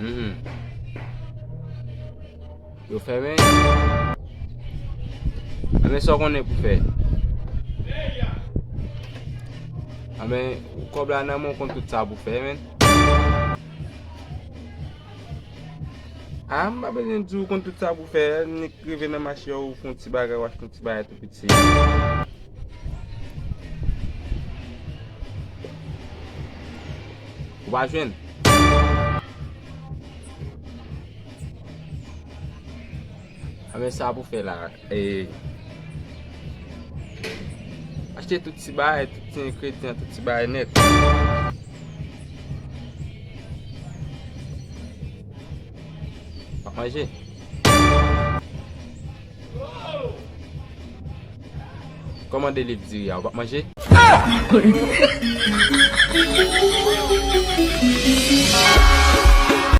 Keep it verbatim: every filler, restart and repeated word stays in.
Mhm. Yo fèmen. Anben sa w konnen pou fè. Anben, kòb la nan men w, konn tout sa pou fè, men. A, m pa bezwen di w konn tout sa pou fè, nik rive nan mache ou fè yon ti bagay, w achte yon ti bagay tou piti. Ou pa jwenn. Anben sa pou fè la. E, achte tout ti bagay, tout ti engredyan, tout ti bagay nèt. W ap manje? Kòmande liv diri a, ou p ap manje?